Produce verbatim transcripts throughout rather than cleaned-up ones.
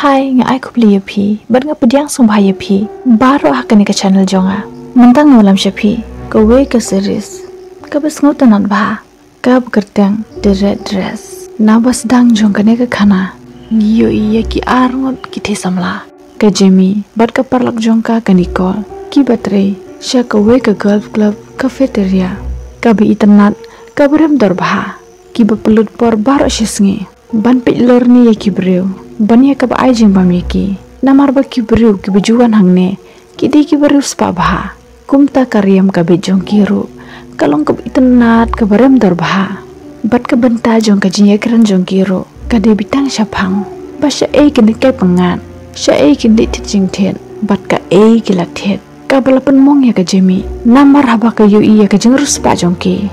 Hai, nga ai khublei ïa phi bad nga pdiang sngewbha ïa phi baroh ha kane ka channel jong nga. Mynta nga wallam sha phi kawei ka series kaba sngewtynnat bha, kaba kyrteng The Red Dress. Na ba sdang jong kane ka khana ngi ïohi ïa ki arngut ki thei samla, ka Jamie bad ka paralok jong ka, ka Nicole, kiba trei sha kawei ka golf club cafeteria, kaba itynnat, kaba rem dor bha, kiba pynlut por baroh shi sngi ban peit lorni ïa ki briew, ban ïa kaba ai jingbam ïa ki. Namar ba ki briew kiba ju wan hangne ki dei kiba riewspah bha. Kumta ka riam ka beit jong ki ruh ka long kaba itynnat, kaba rem dor bha. Bad ka bynta jong ka jingïakren jong ki ruh ka dei beit tang shaphang ba shaei kin leit kai pyngngad, shaei kin leit thied jingthied, bad kaei ki la thied, kaba la pynmong ïa ka Jamie. Namar haba ka ïohi ïa ka jingriewspah jong ki,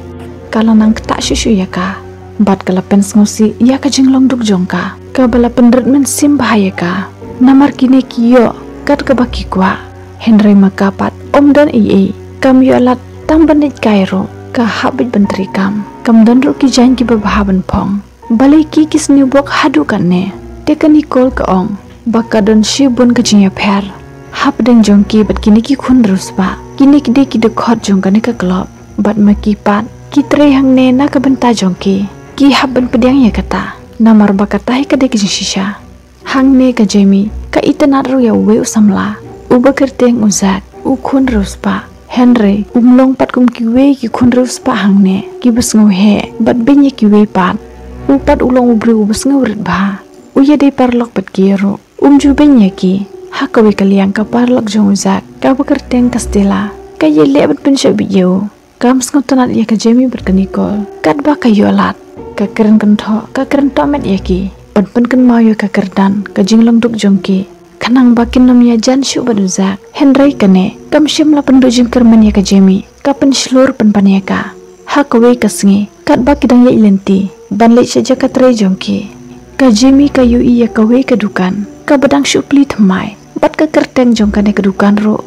ka la nang ktah shuh shuh ïa ka bad ka la pynsngewsih ïa ka jinglong duk jong ka, kaba la pynrit mynsiem bha ïa ka. Namar kine ki ïoh kat kaba ki kwah, hynrei ma ka pat ym don ei ei, kam ïoh lad tang ban leit kai ruh, ka hap beit ban trei kam. Kam don ruh ki jaiñ kiba bha ban phong. Balei ki ki sniew bok haduh katne? Te ka Nicole ka ong ba ka don shibun ka jingïapher hapdeng jong ki bad kine ki khun riewspah. Kine ki dei ki dkhot jong kane ka club, bad ma ki pat ki trei hangne na ka bynta jong ki. Ki hap ban pdiang ïa kata, namar ba kata hi ka dei ka jingshisha. Hangne ka Jamie ka itynnat ruh ïa uwei u samla uba kyrteng u Zack, u khun riewspah. Hynrei um long pat kum kiwei ki khun riewspah hangne kiba sngewheh bad beiñ ïa kiwei pat. U pat u long u briew uba sngewrit bha, u ïadei paralok bad ki ruh. Um ju beiñ ïa ki. Ha kawei ka liang ka paralok jong u Zack, kaba kyrteng ka Stella, ka ïaleh ban pynshah beit ïa u. Kam sngewtynnat ïa ka Jamie bad ka Nicole. Katba ka ïoh lad, ka kren kynthoh, ka kren tohmet ïa ki ban pynkynmaw ïa ka kyrdan ka jinglong duk jong ki, khnang ba kin ym ïajan shuh bad u Zack. Hynrei kane kam shym la pynduh jingkyrmen ïa ka Jamie, ka pynshlur pynban ïa ka. Ha kawei ka sngi, katba ki dang ïaid lynti ban leit sha jaka trei jong ki, ka Jamie ka ïohi ïa kawei ka dukan kaba dang shu plie thymmai, bad ka kyrteng jong kane ka dukan ruh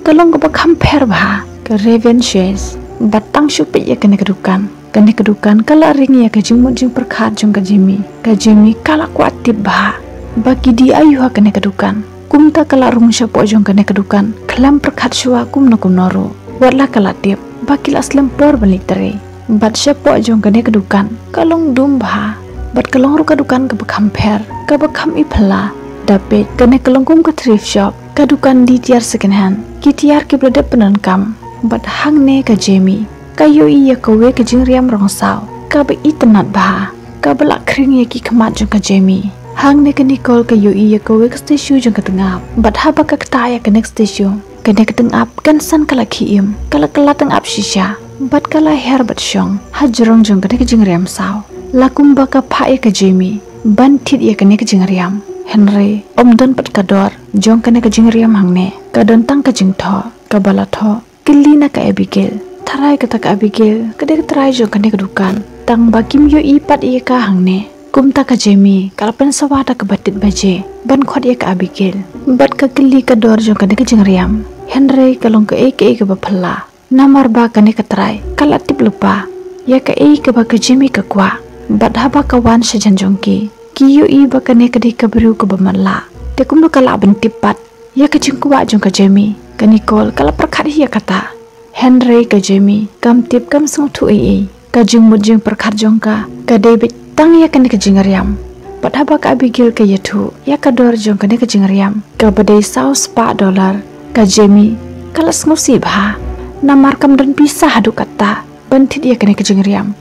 ka long kaba kham pher bha, ka Raven Chase. Bad tang shu peit ïa kane ka dukan, kane ka dukan ka la ring ïa ka jingmut jingpyrkhat jong ka Jamie. Ka Jamie ka la kwah tip bha ba ki die aïu ha kane ka dukan. Kumta ka la rung shapoh jong kane ka dukan khlem pyrkhat shuwa kumno kumno ruh. Wat la ka la tip ba ki la slem por ban leit trei. Bad shapoh jong kane ka dukan ka long dum bha, bad ka long ruh ka dukan kaba kham pher, kaba kham iphylla. Da peit, kane ka long kum ka thrift shop, ka dukan die tiar second hand, ki tiar kiba la dep pyndonkam. Bad hangne ka Jamie ka ïohi ïa kawei ka jingriam rong saw kaba itynnat bha, kaba la khring ïa ki khmat jong ka Jamie. Hangne ka Nicole ka ïohi ïa kawei ka statue jong ka tyngab. Bad haba ka ktah ïa kane ka statue, kane ka tyngab kynsan ka la khie im, ka la kylla tyngab shisha, bad ka la her bad shong hajrong jong kane ka jingriam saw. La kumba ka phah ïa ka Jamie ban thied ïa kane ka jingriam. Hynrei ym don pat ka dor jong kane ka jingriam hangne, ka don tang ka jingthoh kaba la thoh. Kylli na ka Abigail. Tharai kata ka Abigail ka dei ka trai jong kane ka dukan, tang ba kim ïohi pat ïa ka hangne. Kumta ka Jamie ka la pynsawa da kaba tied baje ban khot ïa ka Abigail bad ka kylli ka dor jong kane ka jingriam. Hynrei ka long kaei kaei kaba phylla, namar ba kane ka trai ka la tip lypa ïa kaei kaba ka Jamie ka kwah. Bad haba ka wan shajan jong ki, ki ïohi ba kane ka dei ka briew kaba matlah. Te kumno ka lah ban tip pat ïa ka jingkwah jong ka Jamie? Ka Nicole ka la pyrkhat hi ïa kata. Hynrei ka Jamie kam tip, kam sngewthuh ei ei. Ka jingmut jingpyrkhat jong ka ka dei beit tang ïa kane ka jingriam. Bad haba ka Abigail ka ïathuh ïa ka dor jong kane ka jingriam, kaba dei saw spah dollar, ka Jamie ka la sngewsih bha, namar kam don pisa haduh katta ban thied ïa kane ka jingriam.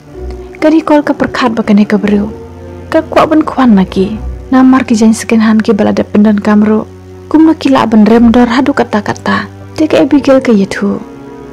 Ka Nicole ka pyrkhat ba kane ka briew ka kwah ban khwan na ki, namar ki jaiñ second hand kiba la dep pyndonkam ruh kumno ki lah ban rem dor haduh katta katta. Te ka Abigail ka ïathuh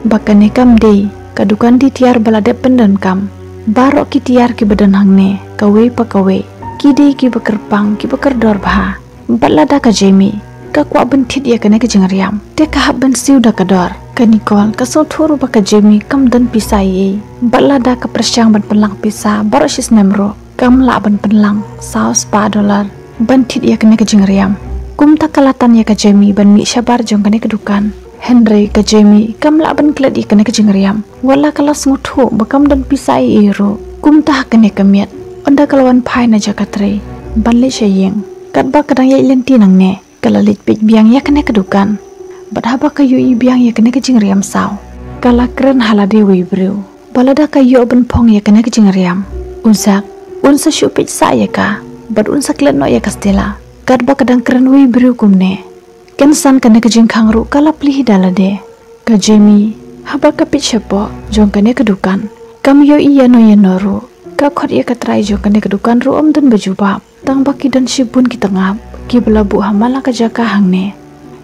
ba kane kam dei ka dukan die tiar ba la dep pyndonkam. Baroh ki tiar kiba don hangne, kawei pa kawei, ki dei kiba kyrpang, kiba kordor bha. Bad lada ka Jamie ka kwah ban thied ïa kane ka jingriam, te ka hap ban siew da ka dor. Ka Nicole ka sngewthuh ruh ba ka Jamie kam don pisa ei ei. Bad lada ka pyrshang ban pynlang pisa baroh shi snem ruh, kam lah ban pynlang saw spah dollar ban thied ïa kane ka jingriam. Kumta ka la tan ïa ka Jamie ban mih shabar jong kane ka dukan. Hynrei ka Jamie kam lah ban klet ïa kane ka jingriam, wat la ka la sngewthuh ba kam don pisa ei ei ruh. Kumta ha kane ka miet, ynda ka la wan phai na jaka trei ban leit sha ïing, Katba ka dang ïaid lynti nangne, ka la leit peit biang ïa kane ka dukan. Bad haba ka ïohi biang ïa kane ka jingriam saw, ka la kren ha lade wei briew ba lada ka ïoh ban phong ïa kane ka jingriam, u Zak un sa shu peit sah ïa ka bad un sa klet noh ïa ka Stella. Katba ka dang kren wei briew kumne, kynsan kane ka jingkhang ruh ka la plie hi da lade. Ka Jamie, haba ka peit shapoh jong kane ka dukan, kam ïohi ïano ïano ruh. Ka khot ïa ka trai jong kane ka dukan ruh ym don ba jubab, tang ba ki don shibun ki tyngab kiba la buh ha man la ka jaka hangne.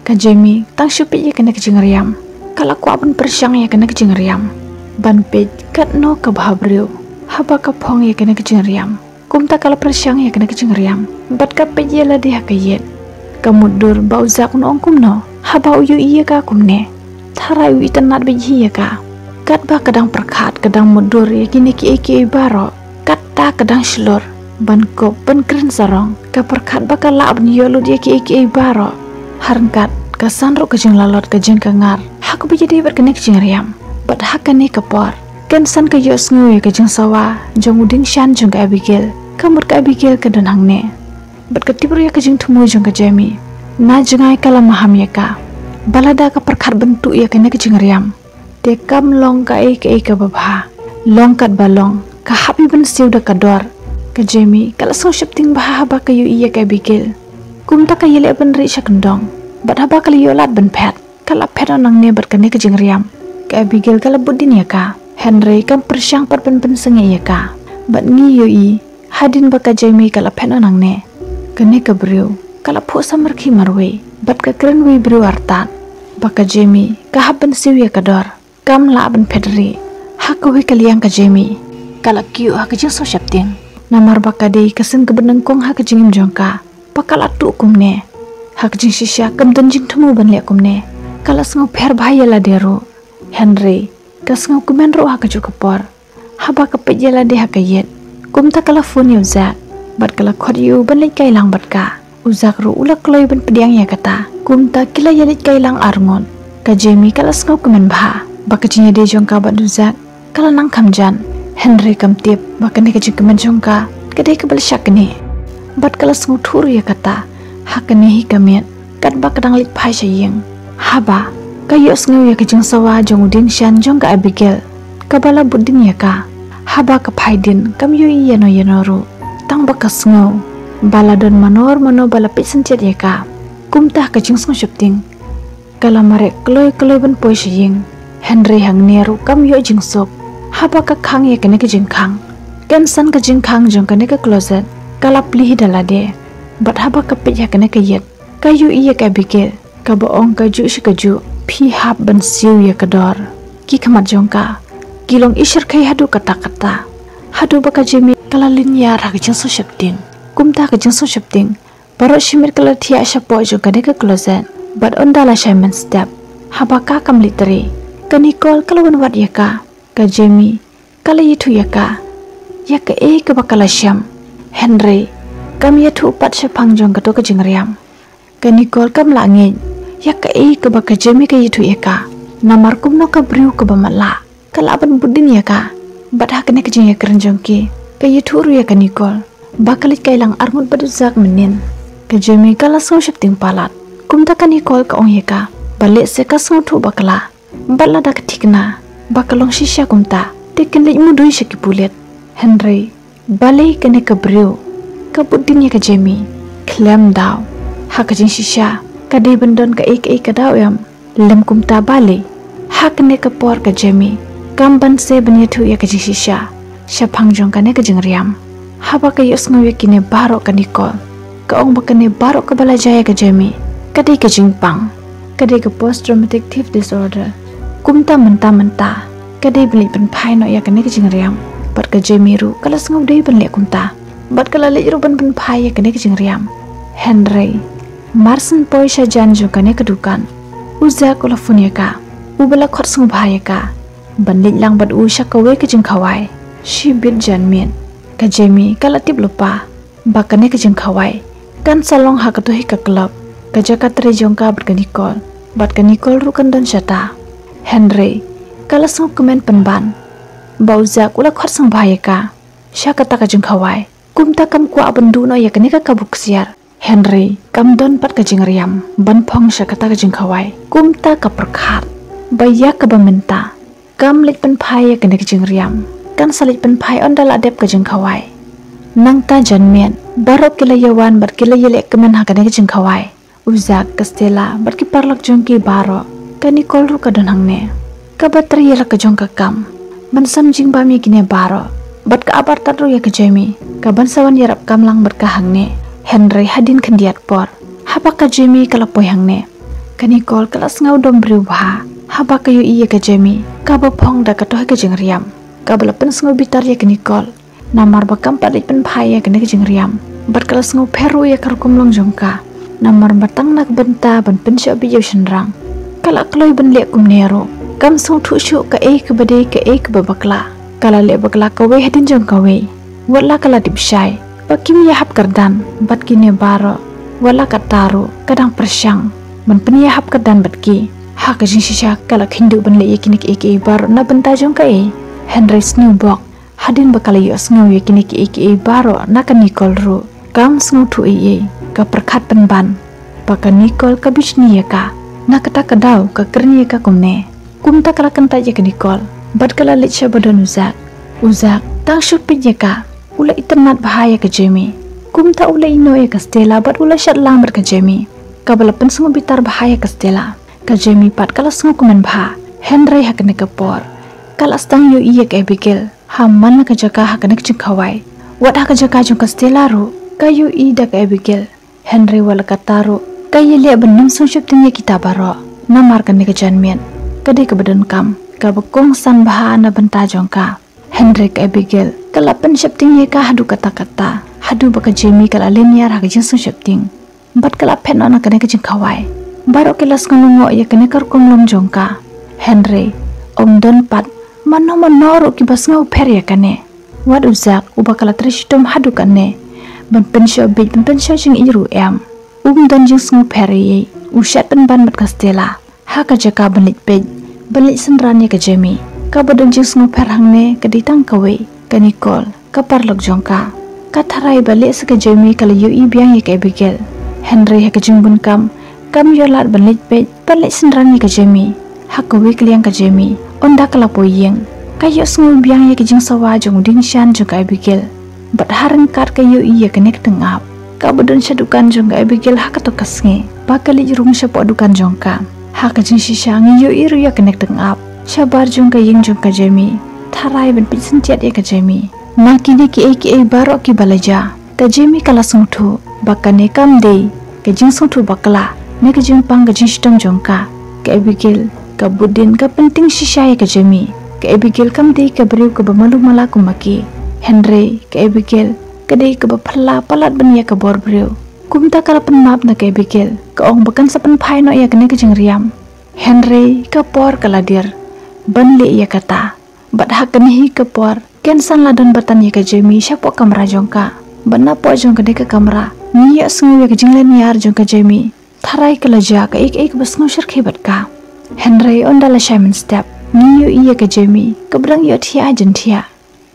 Ka Jamie tang shu peit ïa kane ka jingriam, ka la kwah ban pyrshang ïa kane ka jingriam, ban peit katno ka bha briew haba ka phong ïa kane ka jingriam. Kumta ka la pyrshang ïa kane ka jingriam bad ka peit ïa lade ha ka ïit. Ka mutdur ba u Zak un ong kumno haba u ïohi ïa ka kumne. Tharai u itynnad beit hi ïa ka. Katba ka dang pyrkhat, ka dang mutdur ïa kine kiei kiei baroh, katta ka dang shlur ban kup ban kren sarong. Ka pyrkhat ba ka lah ban ïoh lut ïa kiei kiei baroh. Har ryngkat ka san ruh ka jinglalot ka jingkangar ha kaba ïadei bad kane ka jingriam. Bad ha kane ka por, kynsan ka ïohsngew ïa ka jingsawa jong u dieng shan jong ka Abigail. Ka mut ka Abigail ka don hangne. Bad ka tip ruh ïa ka jingthmu jong ka Jamie. Na jngai ka la maham ïa ka ba lada ka pyrkhat ban tuh ïa kane ka jingriam, te kam long kaei kaei kaba bha. Long katba long, ka hap hi ban siew da ka dor. Ka Jamie ka la sngew sheptieng bha haba ka ïohi ïa ka Abigail. Kumta ka ïaleh ban rieh sha kyndong, bad haba ka la ïoh lad ban phet, ka la phet noh nangne bad kane ka jingriam. Ka Abigail ka la bud dien ïa ka, hynrei kam pyrshang pat ban pynsangeh ïa ka. Bad ngi ïohi, hadien ba ka Jamie ka la phet noh nangne, kane ka briew ka la phuh samrkhie marwei bad ka kren wei briew artat ba ka Jamie ka hap ban siew ïa ka dor. Kam lah ban phet rieh. Ha kawei ka liang ka Jamie ka la kyiuh ha ka jingsngewsheptieng, namar ba ka dei ka sien kaba nyngkong ha ka jingim jong ka ba ka la tuh kumne. Ha ka jingshisha kam don jingthmu ban leh kumne. Ka la sngew pher bha ïa lade ruh, hynrei ka sngewkmen ruh ha kajuh ka por. Haba ka peit ïa lade ha ka ïit, kumta ka la phone ïa u Zak bad ka la khot ïa u ban leit kai lang bad ka. U Zak ruh u la kloi ban pdiang ïa kata. Kumta ki la ïaleit kai lang arngut. Ka Jamie ka la sngewkmen bha ba ka jingïadei jong ka bad u Zak ka la nang kham jan, hynrei kam tip ba kane ka jingkmen jong ka ka dei kaba la shaknieh. Bad ka la sngewthuh ruh ïa kata ha kane hi ka miet, katba ka dang leit phai sha ïing. Haba ka ïohsngew ïa ka jingsawa jong u dieng shan jong ka Abigail kaba la bud dien ïa ka, haba ka phai dien kam ïohi ïano ïano ruh, tang ba ka sngew ba la don mano mano ba la peit syntiat ïa ka. Kumta ka jingsngewsheptieng ka la mareh kloi kloi ban poi sha ïing, hynrei hangne ruh kam ïoh jingsuk. Haba ka khang ïa kane ka jingkhang, kynsan ka jingkhang jong kane ka closet ka la plie hi da lade. Bad haba ka peit ha kane ka ïit, ka ïohi ïa ka Abigail kaba ong kajuh shi kajuh, phi hap ban siew ïa ka dor. Ki khmat jong ka ki long ishyrkhei haduh katta katta, haduh ba ka Jamie ka la lynñiar ha ka jingsngewsheptieng. Kumta ka jingsngewsheptieng baroh shi miet ka la thiah shapoh jong kane ka closet bad ynda la shai mynstep, haba ka kam leit trei, ka Nicole ka la wan wad ïa ka. Ka Jamie ka la ïathuh ïa ka ïa kaei kaba ka la shem, hynrei kam ïathuh pat shaphang jong kato ka jingriam. Ka Nicole kam lah ngeit ïa kaei kaba ka Jamie ka ïathuh ïa ka, namar kumno ka briew kaba matlah ka lah ban bud dien ïa ka. Bad ha kane ka jingïakren jong ki, ka ïathuh ruh ïa ka Nicole ba ka leit kai lang arngut bad u Zak mynnin. Ka Jamie ka la sngewsheptieng palat. Kumta ka Nicole ka ong ïa ka ba lehse ka sngewthuh bakla, bad lada ka thikna ba ka long shisha kumta, te kin leit mudui sha ki pulit. Hynrei balei kane ka briew ka bud dien ïa ka Jamie? Khlem daw, ha ka jingshisha ka dei ban don kaei kaei ka daw em? Lym kumta balei? Ha kane ka por ka Jamie kam banse ban ïathuh ïa ka jingshisha shaphang jong kane ka jingriam. Haba ka ïohsngew ïa kine baroh ka Nicole ka ong ba kane baroh kaba la jia ïa ka Jamie ka dei ka jingpang, ka dei ka post traumatic disorder. Kumta mynta mynta ka dei ban leit pynphai noh ïa kane ka jingriam. Bad ka Jamie ruh ka la sngewdei ban leh kumta, bad ka la leit ruh ban pynphai ïa kane ka jingriam. Hynrei mar syn poi sha jan jong kane ka dukan, u Zak u la phone ïa ka, uba la khot sngewbha ïa ka ban leit lang bad u sha kawei ka jingkhawai shibit janmiet. Ka Jamie ka la tip lypa ba kane ka jingkhawai kan sa long ha kato hi ka club, ka jaka trei jong ka bad ka Nicole. Bad ka Nicole ruh kan don shata. Hynrei ka la sngewkmen pynban ba u Zak u la khot sngewbha ïa ka sha kata ka jingkhawai. Kumta kam kwah ban duh noh ïa kane ka kabu ksiar, Hynrei kam don pat ka jingriam ban phong sha kata ka jingkhawai. Kumta ka pyrkhat ba ïa kaba mynta kam leit pynphai ïa kane ka jingriam, kan sa leit pynphai ynda la dep ka jingkhawai. Nangta janmiet baroh ki la ïawan bad ki la ïaleh kmen ha kane ka jingkhawai. U Zak, ka Stella bad ki paralok jong ki baroh, ka Nicole ruh ka don hangne. Kaba trei ïa la ka jong ka kam ban sam jingbam ïa kine baroh, bad ka ap artat ruh ïa ka Jamie kaban sa wan ïarap kam lang bad ka hangne. Hynrei hadien khyndiat por, haba ka Jamie ka la poi hangne, ka Nicole ka la sngew dom briew bha haba ka ïohi ïa ka Jamie kaba phong da kato hi ka jingriam, kaba la pynsngew bitar ïa ka Nicole namar ba kam pat leit pynphai ïa kane ka jingriam. Bad ka la sngew pher ruh ïa ka rukom long jong ka namar ba tang na ka bynta ban pynshoh bieit ïa u shynrang, ka la kloi ban leh kumne ruh. Kam sngewthuh shuh kaei kaba dei kaei kaba bakla. Ka la leh bakla kawei hadien jong kawei. Wat la ka la tip shai ba kim ïahap kyrdan bad kine baroh, wat la katta ruh ka dang pyrshang ban pynïahap kyrdan bad ki. Ha ka jingshisha ka la kheiñ duh ban leh ïa kine kiei kiei baroh na bynta jong kaei. Hynrei sngewbok, hadien ba ka la ïohsngew ïa kine kiei kiei baroh na ka Nicole ruh, kam sngewthuh ei ei, ka pyrkhat pynban ba ka Nicole ka bishni ïa ka. Na kata ka daw ka kren ïa ka kumne. Kumta ka la kyntait ïa ka Nicole bad ka la leit sha ba don u Zak. U Zak, tang shu peit ïa ka, u la itynnad bha ïa ka Jamie. Kumta u la ïehnoh ïa ka Stella bad u la shad lang bad ka Jamie, kaba la pynsngew bitar bha ïa ka Stella. Ka Jamie pat ka la sngewkmen bha. Hynrei ha kane ka por ka la sdang ïohi ïa ka Abigail ha man la ka jaka ha kane ka jingkhawai. Wat ha ka jaka jong ka Stella ruh ka ïohi da ka Abigail. Hynrei wat la katta ruh ka ïaleh ban nym sngewsheptieng ïa kita baroh namar kane ka janmiet ka dei kaba donkam, kaba kongsan bha na bynta jong ka. Hynrei ka Abigail ka la pynsheptieng ïa ka haduh katta katta, haduh ba ka Jamie ka la lynñiar ha ka jingsngewsheptieng bad ka la phet noh na kane ka jingkhawai. Baroh ki la sngew lyngngoh ïa kane ka rukom long jong ka. Hynrei ym don pat mano mano ruh kiba sngewpher ïa kane. Wat u Zak uba ka la trei shitom haduh katne ban pynshoh bieit ban pynshoh jingïeit ruh em, um don jingsngewpher ei ei. U shad pynban bad ka Stella ha ka jaka ban leit peit, ban leit synran ïa ka Jamie. Kaba don jingsngewpher hangne ka dei tang kawei, ka Nicole, ka paralok jong ka. Ka tharai ba lehse ka Jamie ka la ïohi biang ïa ka Abigail. Hynrei ha ka jingbun kam kam ïoh lad ban leit peit, ban leit synran ïa ka Jamie. Ha kawei ka liang ka Jamie, ynda ka la poi ïing, ka ïohsngew biang ïa ka jingsawa jong u dieng shan jong ka Abigail. Bad ha ryngkat ka ïohi ïa kane ka tyngab kaba don sha dukan jong ka Abigail ha kato ka sngi ba ka leit rung shapoh dukan jong ka. Ha ka jingshisha ngi ïohi ruh ïa kane ka tyngab shabar jong ka ïing jong ka Jamie. Tharai ban peit syntiat ïa ka Jamie. Na kine kiei kiei baroh kiba la jia, ka Jamie ka la sngewthuh ba kane kam dei ka jingsngewthuh bakla ne ka jingpang ka jingshitom jong ka. Ka Abigail ka bud dien ka pyntieng shisha ïa ka Jamie. Ka Abigail kam dei ka briew kaba malu mala kum ma ki. Hynrei ka Abigail ka dei kaba phylla palat ban ïa ka bor briew. Kumta ka la pynmap na ka Abigail, ka ong ba kan sa pynphai noh ïa kane ka jingriam. Hynrei ka por ka la dier ban leh ïa kata. Bad ha kane hi ka por, kynsan la don batan ïa ka Jamie shapoh kamra jong ka. Bad napoh jong kane ka kamra ngi ïohsngew ïa ka jinglynñiar jong ka Jamie. Tharai ka la jia kaei kaei kaba sngewshyrkhei bad ka. Hynrei ynda la shai mynstep, ngi ïohi ïa ka Jamie kaba dang ïohthiah ha jynthiah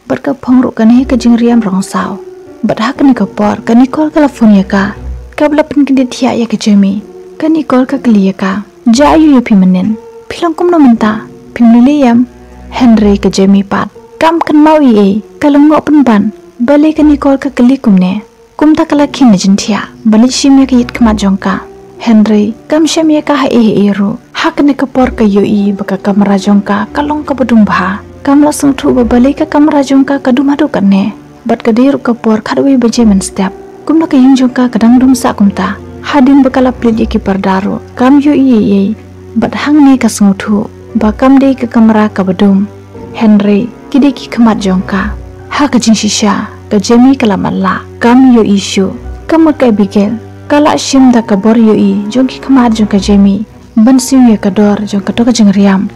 bad ka phong ruh kane ka jingriam rong saw. Bad ha kane ka por ka Nicole ka la phone ïa ka, kaba la pynkyndit thiah ïa ka Jamie. Ka Nicole ka kylli ïa ka, jia aiu ïa phi mynnin? Phi long kumno mynta? Phim lei lei em? Hynrei ka Jamie pat kam kynmaw ei ei, ka lyngngoh pynban balei ka Nicole ka kylli kumne. Kumta ka la khie na jynthiah ban leit shim ïa ka ïit khmat jong ka. Hynrei kam shem ïa ka haei haei ruh. Ha kane ka por ka ïohi ba ka kamra jong ka ka long kaba dum bha. Kam la sngewthuh ba balei ka kamra jong ka ka dum haduh katne. Bad ka dei ruh ka por khatwei baje mynstep. Kumno ka ïing jong ka ka dang dum sah kumta? Hadien ba ka la plie ïa ki parda ruh kam ïohi ei ei. Bad hangne ka sngewthuh ba kam dei ka kamra kaba dum, hynrei ki dei ki khmat jong ka. Ha ka jingshisha ka Jamie ka la matlah, kam ïohi shuh. Ka mut ka Abigail ka la shim da ka bor ïohi jong ki khmat jong ka Jamie ban siew ïa ka dor jong kato ka jingriam.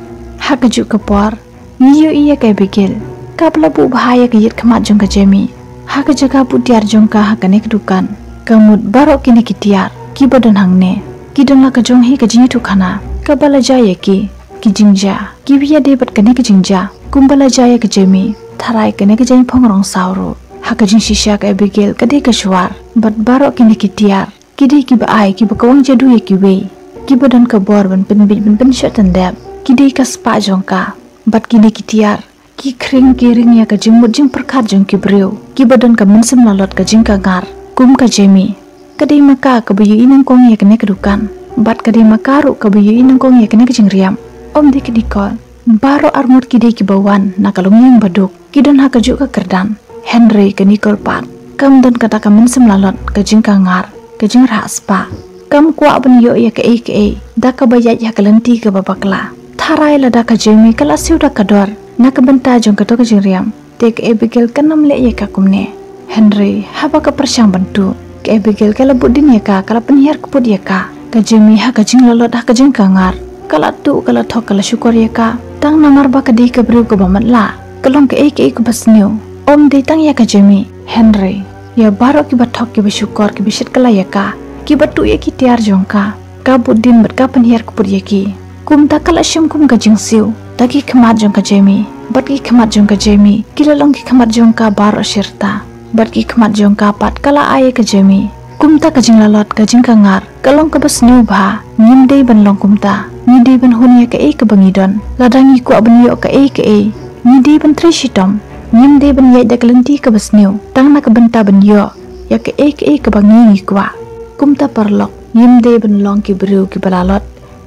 Ha kajuh ka por ngi ïohi ïa ka Abigail kaba la buh bha ïa ka ïit khmat jong ka Jamie. Ha ka jaka buh tiar jong ka ha kane ka dukan, ka mut baroh kine ki tiar kiba don hangne ki don la ka jong hi ka jingïathuhkhana kaba la jia ïa ki, ki jingjia kiba ïadei bad kane ka jingjia kumba la jia ïa ka Jamie. Tharai kane ka jingphong rong saw ruh. Ha ka jingshisha ka Abigail ka dei ka shuwar bad baroh kine ki tiar Ki dei kiba ai, kiba kawang jadu ïa kiwei. Kiba don ka bor ban pynbeit, ban pynshah tyndep. Ki dei ka spah jong ka. Bad kine ki tiar ki khring ki ring ïa ka jingmut jingpyrkhat jong ki briew kiba don ka mynsiem lalot, ka jingkangar. Kum ka Jamie, ka dei ma ka kaba ïohi nyngkong ïa kane ka dukan, bad ka dei ma ka ruh kaba ïohi nyngkong ïa kane ka jingriam. Ym dei ka Nicole. Baroh arngut ki dei kiba wan na ka longïing baduk, ki don ha kajuh ka kyrdan. Hynrei ka Nicole pat kam don kata ka mynsiem lalot, ka jingkangar, ka jingrah spah. Kam kwah ban ïoh ïa kaei kaei da kaba ïaid ha ka lynti kaba bakla. Tharai lada ka Jamie ka la siew da ka dor na ka bynta jong kato ka jingriam, te ka Abigail kan ym leh ïa ka kumne. Hynrei haba ka pyrshang ban tuh, ka Abigail ka la bud dien ïa ka, ka la pynhiar kput ïa ka. Ka Jamie ha ka jinglalot, ha ka jingkangar, ka la tuh, ka la thok, ka la shukor ïa ka. Tang namar ba ka dei ka briew kaba matlah, ka long kaei kaei kaba sniew. Ym dei tang ïa ka Jamie, hynrei ïa baroh kiba thok, kiba shukor, kiba shit kylla ïa ka, kiba tuh ïa ki tiar jong ka, ka bud dien bad ka pynhiar kput ïa ki. Kumta ka la shim kum ka jingsiew da ki khmat jong ka Jamie, bad ki khmat jong ka Jamie ki la long ki khmat jong ka baroh shirta, bad ki khmat jong ka pat ka la ai ïa ka Jamie. Kumta ka jinglalot, ka jingkangar, ka long kaba sniew bha. Ngim dei ban long kumta. Ngi dei ban hun ïa kaei kaba ngi don. Lada ngi kwah ban ïoh kaei kaei, ngi dei ban trei shitom. Ngim dei ban ïaid da ka lynti kaba sniew tang na ka bynta ban ïoh ïa kaei kaei kaba ngi, ngi kwah. Kumta paralok, ngim dei ban long ki briew kiba lalot,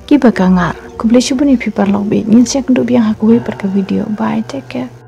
kiba kangar. Khublei shibun ïa phi paralok, bad ngin sa ïakynduh biang ha kawei pat ka video. Bye, take care.